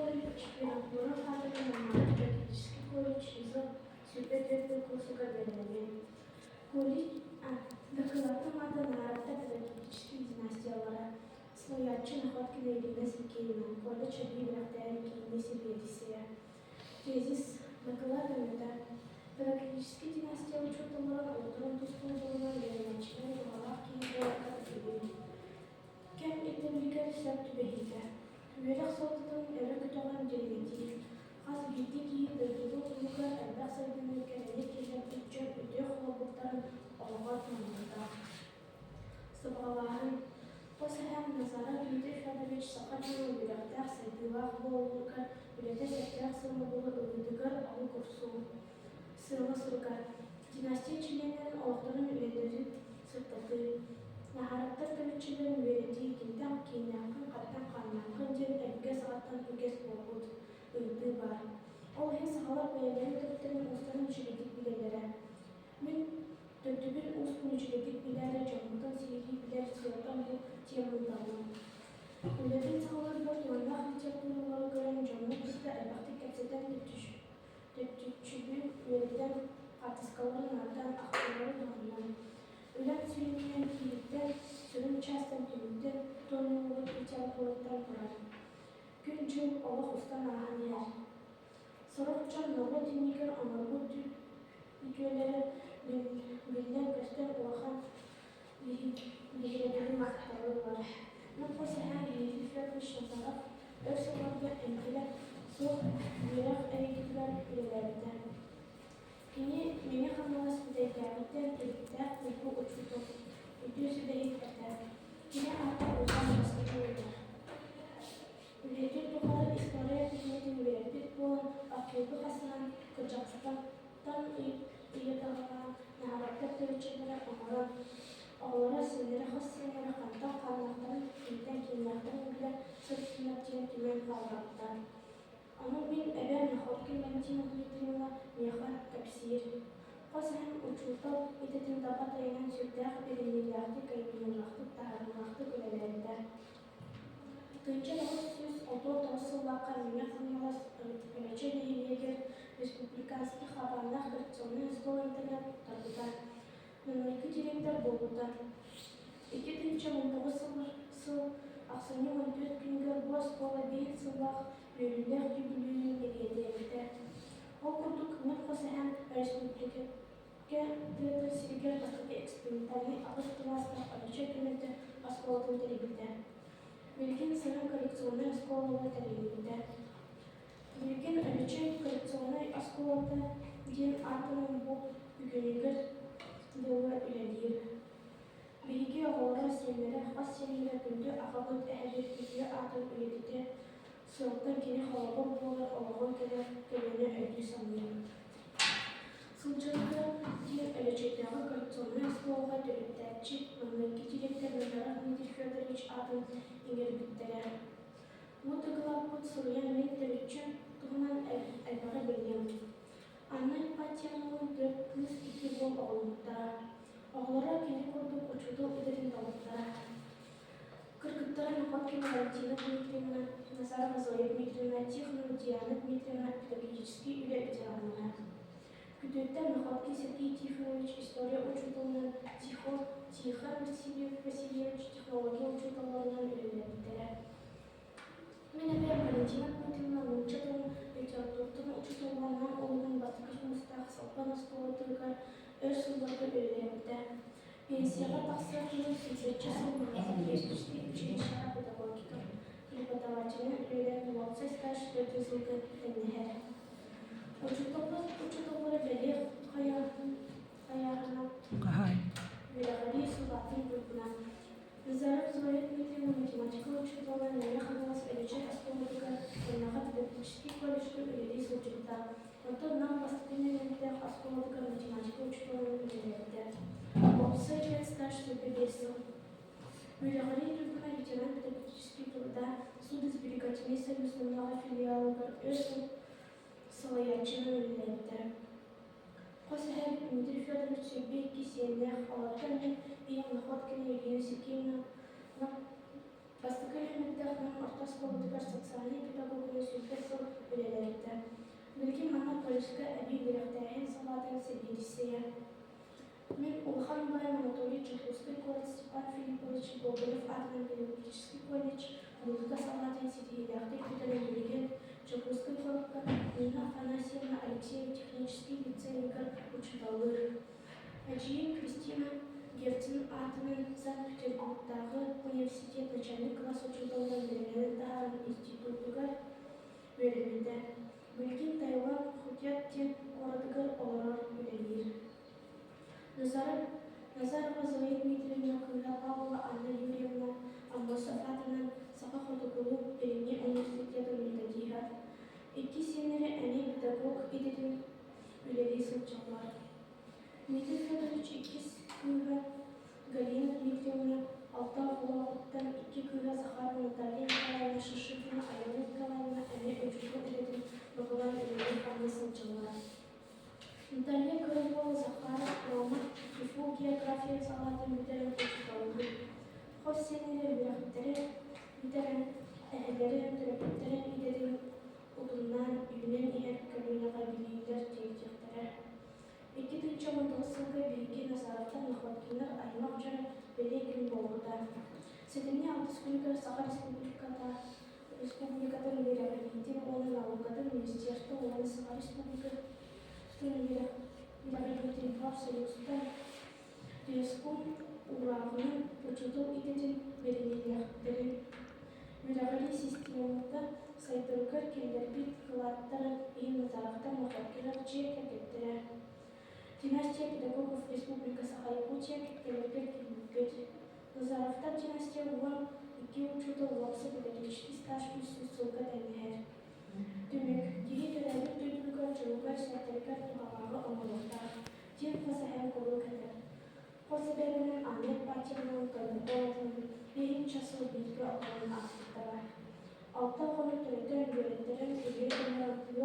Колледж Винокуров аатынан Намнааҕы педагогическай колледж ИЗО 24 курсугар үөрэнэбин. Колледж дакылаатым аата Нарааттар педагогическай династиялара, салайааччы Находкина Ирина Сергеевна, колледж эбии үөрэхтээһин киинин сэбиэдиссэйэ. Тезис дакылаат өҥөтө Педагогическай династия учууталларын олохторун тус холобурунан үөрэнээччилэр туһалаах киһи буоларга ыытыы. Кэм ирдэбилигэр сөп түбэһиитэ. Үөрэх суолтатын өрө көтөҕөн дириҥэтии. Хас биирдии киһи дойдутун туһугар элбэх сайдыыны кэрэни киллэрбит дьон үтүө холобурдарын олоҕор туһаныахтаах. Сабаҕалааһын. Хос эһэм Назаров Дмитрий Федорович саха дьоно үөрэхтээх, сайдыылаах буолалларыгар үлэтэ сөптөөх сыанабылы ылыытыгар олук охсуу. Сыала-соруга. Династия чилиэннэрин олохторун үлэлэрин сырдатыы. Наһаараттар төрүччүлэрин үөрэтии кимтэн кииннээххин, хантан хааннааххын диэн өбүгэ саҕаттан үгэс буолбут ыйытыы баар. Ол иһин сахалар бэйэлэрин төрүттэрин уустарын үчүгэйдик билэллэрэ. Мин төрдүбүн ууспун үчүгэйдик билээри дьоммуттан сиһилии билэр сыалтан бу теманы таллым. Үлэбин саҕалыырбар туһаннаах литературалары көрөн дьоммун кытта элбэхтик кэпсэтэн төрдүччүбүн үөрэтэн, хаартыскалары наардаан, ахтыылары туһанным. Үлэм сүрүннээн киириттэн, сүрүн чаастан түмүктэн туһаныллыбыт литератураттан турар. Күн-дьыл олох устан ааһан иһэр. Сорох дьон норуот иннигэр оҥорбут үтүөлэрэ биллэн-көстөн улахан биһирэбили махталы ылар. Мин хос эһээм Дмитрий Федорович Назаров өр сылларга эҥкилэ суох үөрэх эйгэтигэр үлэлээбитэ. Кини Мэҥэ Хаҥалас Бүтэйдээҕиттэн төрүттээх туйгу учуутал, үтүө сүбэһит этэ. Кини аата улахан бастакы этэ. Үлэтин тухары история предметин үөрэппит буолан, архыыбы хасыһан, кырдьаҕастартан ыйыталаһан, наһаабаттар төрүччүлэрэ оҥорон, оҕолоро, сиэннэрэ, хос сиэннэрэ хантан хааннаахтарын, кимтэн кииннээхтэрин билэ сырыттыннар диэн түмэн хаалларбыта. Ону мин эбээм Находкин Валентина Дмитриевна миэхэ кэпсиир. Хос эһэм учуутал идэтин таба тайанан сүрдээх бэриниилээхтик, айымньылаахтык, таһаарыылаахтык үлэлээбитэ. 1939 сыллаахха Мэҥэ Хаҥалас Өлөчөй нэһилиэгэр республиканский хабааннаах коррекционнай оскуола-интернат туттарбыта, маҥнайгы директор буолбута. 2019 сыл ахсынньы 14 күнүгэр бу оскуола биир сыллаах үөрүүлээх үбүлүөйүн бэлиэтээбитэ. Ол курдук, мин хос эһэм өрөспүүбүлүкэ тыатын сиригэр бастакы экспериментальнай аҕыс кылаастаах Өлөчөй көмөтө оскуолатын тэрийбитэ. Билигин Сырым коррекционнай оскуолата тэриллибитэ. Билигин Өлөчөй коррекционнай оскуолата диэн аатынан бу бүгүнүгэр дылы үлэлиир. Биһиги оҕолоро, сиэннэрэ, хос сиэннэрэ күндү аҕабыт, эһэбит үтүө аатын үйэтитэ сылтан кини холобур буолар олоҕун кэлэр көлүөнэ өйдүү саныыбыт. Сылдьарга диэн Өлөчөйдөөҕү коррекционнай оскуолаҕа төрүттээччи, маҥнайгы директор Назаров Дмитрий Федорович аатын иҥэрбиттэрэ. Бу дакылааппыт суруйан мин төрүччүм туһунан элбэҕи биллим. Анна Ипатьевналыын түөрт кыыс, икки уол оҕоломмуттара. Оҕолоро кини курдук учуутал идэтин талбыттара. Кыргыттара Находкина Валентина Дмитриевна, Назарова Зоя Дмитриевна, Тихонова Диана Дмитриевна педагогическай үлэ ветераннара. Күтүөттэр Находкин Сергей Тихонович история учууталынан, Тихон Васильев Васильевич технология учууталларынан үлэлээбиттэрэ. Мин эбээм Валентина Дмитриевна нуучча тылын, литературатын учууталынан Нам улууһун бастакы хомустаах Салбан оскуолатыгар өр сылларга үлэлээбитэ. Пенсияҕа тахсар күнүн сүүсчэччэ сыл Новосибирскай училищеҕа педагогика преподавателинэн үлэлээн уопсай стаж 4 сылга тэҥнэһэр. Учууталлар учууталлара бэлиэ хайааһына үөрэҕирии сылаатын туйгуна. Назаров Зоя Дмитриевна математика учуутала Мэҥэ Хаҥалас Өлөчөй оскуолатыгар Намнаҕа педагогическай колледжка үлэлии сылдьыбыта. Онтон Нам бастакы үөрэммиттээх оскуолатыгар математика учууталынан үлэлээбитэ. Уопсай үлэ стаж 25 сыл. Үөрэҕирии туйгуна ветеран педагогическай труда Судосберегательнай союз Намнааҕы филиалыгар өр сыл салайааччынан үлэлээбитэ. Хос эһээбит Дмитрий Федорович 22 сиэннээх, олортон мин ийэм Находкина Елена Сергеевна бастакы үһүмэттээх Нам орто оскуолатыгар социальнай педагогунан 20 Билигин манна колледжка эбии үөрэхтээһин салаатын сэбиэдиссэйэ. Мин улахан убайым Анатолий Дьокуускай куорат Степан Филиппович Гоголев аатынан педагогическай колледж музыка салаатын ситиһиилээхтик бүтэрэн билигин Дьокуускай куоракка Нина Афанасьевна Алексеева техническэй лицейыгар учууталлыыр. Эдьиийим Кристина Герцен аатынан Санкт-Петербургтааҕы университет начальнай кылаас учууталынан үөрэнэн таһааран институтугар үөрэммитэ. Билигин Таиланд Пхукет диэн куоратыгар олорор, үлэлиир. Назарова Зоя Дмитриевна кыыһа Павлова Анна Юрьевна Аммосов аатынан Саха Хотугулуу-Илиҥҥи университетын методиһа, икки сиэннэрэ эмиэ педагог идэтин үлэлии сылдьаллар. Дмитрий Федорович иккис кыыһа Галина Дмитриевна алта оҕолооҕуттан икки кыыһа Захарова Наталья Николаевна Шишигина Алена Николаевна эмиэ учуутал идэтин баһылаан үлэлии-хамныы сылдьаллар. Наталья кыра уол Захар Рома ХИФУ география салаатын бүтэрэн учууталлыыр. Хос сиэннэрэ үөрэхтэрэ бүтэрэн, эһэлэрэ төрөппүттэрин идэтин утумнаан үүнэн иһэр көлүөнэҕэ билиилэр тиэрдиэхтэрэ. 2019 сылга биһиги Назаровтар Находкиннар аймах дьоно бэлиэ күн буолбута. Сэтинньи алтыс күнүгэр Саха Республиката Республикатын үөрэҕириитин уонна наукатын министерство уонна Саха Республикатын үөрэҕириитин профсоюзтан ТСКУ уурааҕынан учуутал идэтин бэриниилээхтэрин, үөрэҕирии системата сайдарыгар киллэрбит кылааттарын иһин Назаровтар Находкиннар дьиэ кэргэттэрэ Династия педагогов Республика Саха-Якутия кэккэлэригэр киирбиппит. Назаровтар династия 12 учуутал уопсай педагогический стаж 300 сылга тэҥнэһэр. Түмүк, киһи төрөөбүт дойдутугар дьолугар-сэргэтигэр туһалааҕы оҥоруохтаах, диэн хос эһэм куруук этэр. Хос эбэбинэн Анна Ипатьевна Калмыкова биэһинчэ сыл бииргэ олорон ааспыттара. Алта оҕону төрөтөн, үөрэттэрэн, үтүө гыннаран тыа